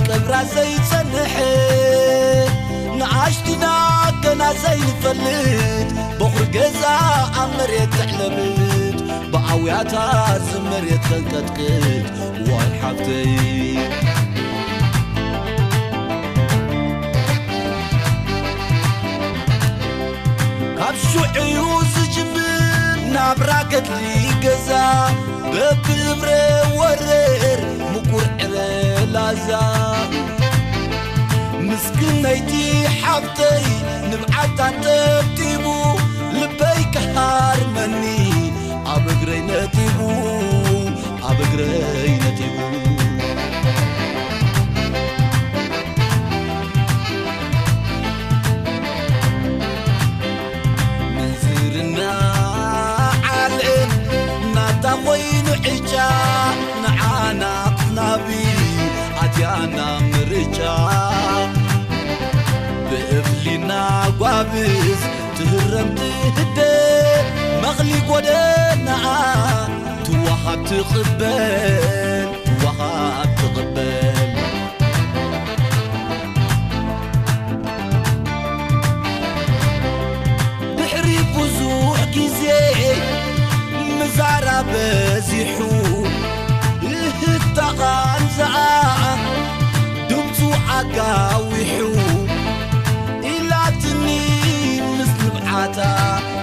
ቀብራ ዘይጸንሐ ንኣሽቱና ገና ዘይንፈልጥ በኹር ገዛ ኣብ መሬት ተዕለብጥ ብኣውያታ ዝመሬት ከንቀጥቅጥ ዋይ ሓፍተይ ካብ ሽዑ እዩ ዝጅምር ናብራ ገድሊ ገዛ በብእብረ ወረር ምቁር ዕረ ላዛ ምስክነይቲ ሓፍተይ ንብዓታ ተብቲቡ ልበይ ክሃርመኒ ኣብ እግረይ ነጢቡ ኣብ እግረይ ነጢቡ ምንዝርና ዓለም ናታ ኮይኑ ዕጫ ንዓና ክናቢ ኣትያና ምርጫ ብእፍሊና ጓብዝ ትህረም ትህደ መኽሊ ጎደናኣ ትዋሃብ ትቕበል ትዋሃብ ትቕበል ድሕሪ ብዙሕ ግዜ ምዛራ በዚሑ እህታ ቓንዛኣ ድምፁ ኣጋዊሑ ኢላትኒ ምስ ንብዓታ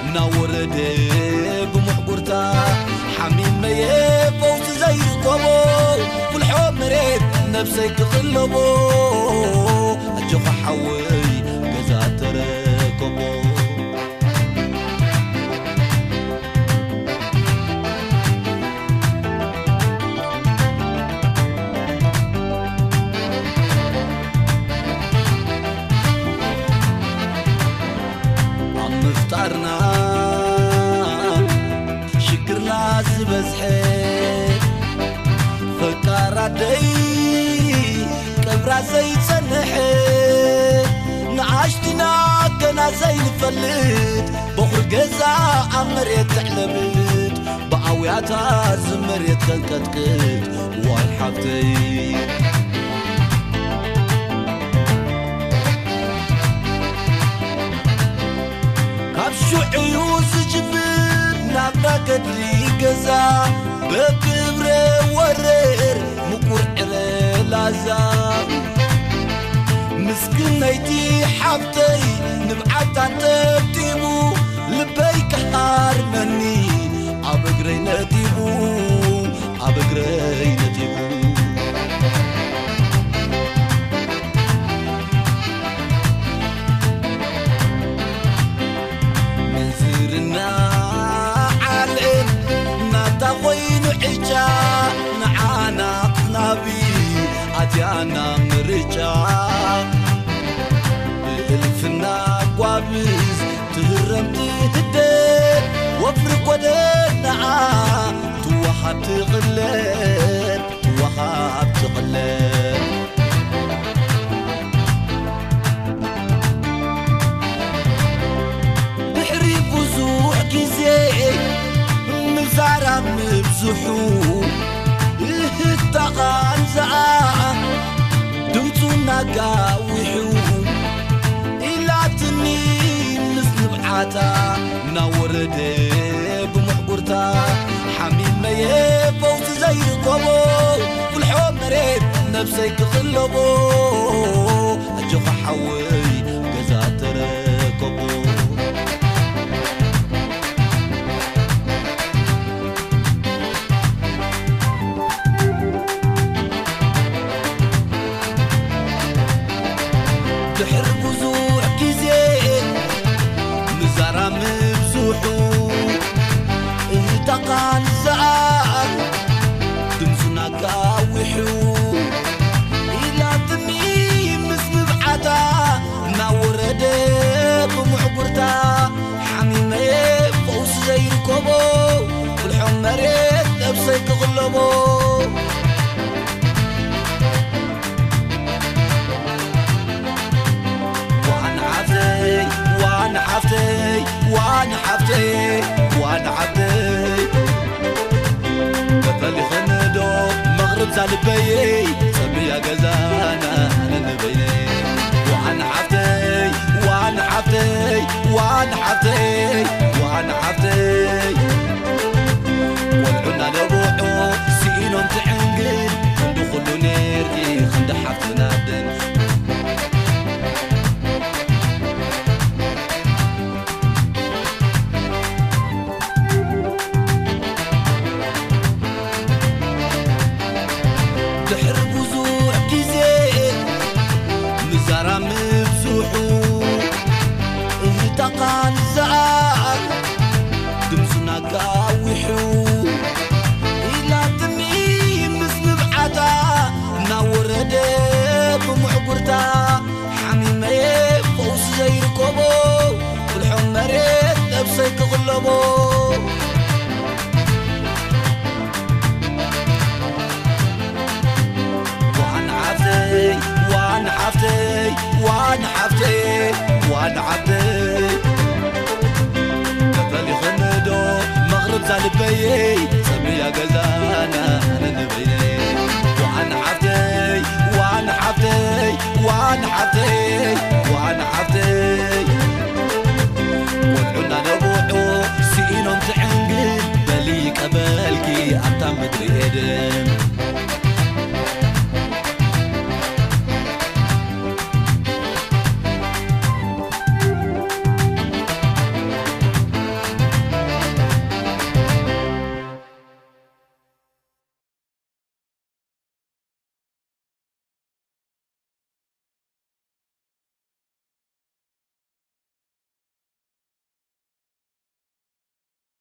እናወረደ ብምሕጉርታ ሓሚመየ ፈውሲ ዘይርከቦ ፍልሖ መሬት ነብሰይ ክቕለቦ ኣጆኻ ሓወይ ገዛ ተረከቦ ኣብ ምፍጣርና ሽግርና ዝበዝሐ ፈቃር ኣደይ ቀብራ ዘይጸንሐ ንኣሽትና ገና ዘይንፈልጥ በኹር ገዛ ኣብ መሬት ተዕለብጥ ብኣውያታ ዝመሬት ከንቀጥቅጥ ዋይ ሓፍተይ ካብ ሽዑ እዩ ዝጅምር ናብራ ገድሊ ገዛ በብብረ ወረር ምቁር ዕረ ላዛ ምስክነይቲ ሓፍተይ ንብዓታ ተብቲቡ ልበይ ክሃርመኒ ኣብ እግረይ ነጢቡ ኣብ እግረይ ነጢቡ ምንዝርና ዓለም ናታ ኮይኑ ዕጫ ንዓና ክናቢ ኣትያና ምርጫ ብእልፍና ጓብዝ ትህረም ትህደር ወፍሪ ጎደናኣ ትወሃብ ትቕለብ ትወሃብ ትቕለብ ድሕሪ ብዙሕ ግዜ ምዛራብ ምብዝሑ እህታ ቓንዛኣ ድምፁ እናጋዊሑ ኢላትኒ ምስ ንብዓታ እናወረደ ብምሕጉርታ ሓሚመየ ፈውሲ ዘይርከቦ ፍልሖ መሬት ነብሰይ ክቕለቦ ኣጆኻ ሓወይ ገዛ ተረከቦ ድሕሪ ብዙሕ ግዜ ምዛራ ምብዝሑ እታ ቃል ዝኣል ድምፁ ናጋዊሑ ኢላትኒ ምስ ንብዓታ እናወረደ ብምዕጉርታ ሓሚመየ ፈውሲ ዘይርከቦ ፍልሖም መሬት ነብሰይ ክቕለቦ ዋን ሓፍተይ ዋን ሓፍተይ ዋን ሓፍተይ ዋን ሓፍተይ ተፈሊኸንዶ መቕርብ ዛል ልበየይ ጸብያ ገዛና ኣነ ንበይነይ። ዋን ሓፍተይ፣ ዋን ሓፍተይ፣ ዋን ሓፍተይ፣ ዋን ሓፍተይ። ቆልዑና ነብዖ ስኢኖም ትዕንግል፣ ክንዲ ኩሉ ኔርኪ፣ ክንዲ ሓፍትና ደን። ድሕሪ ብዙሕ ግዜ ምዛራ ምብዝሑ፣ እህታ ቃል ዝኣል ድምፅና ጋዊሑ፣ ኢላትኒ ምስ ንብዓታ እናወረደ ብምዕጉርታ፣ ሓሚመየ ፈውሲ ዘይርከቦ፣ ፍልሖ መሬት ነብሰይ ክቕለቦ። ዋን ሓፍተይ፣ ዋን ሓፍተይ፣ ዋን ሓፍተይ፣ ዋን ሓፍተይ። ተፈሊኽንዶ መቕርብ ዛልበየይ፣ ጸብያ ገዛና ኣነ ንበይነይ። ዋን ሓፍተይ፣ ዋን ሓፍተይ፣ ዋን ሓፍተይ፣ ዋን ሓፍተይ። ቆልዑና ነብዑ ስኢኖም ትዕንግል፣ በሊ ቀበልኪ ኣብታ ምድሪ ኤድን።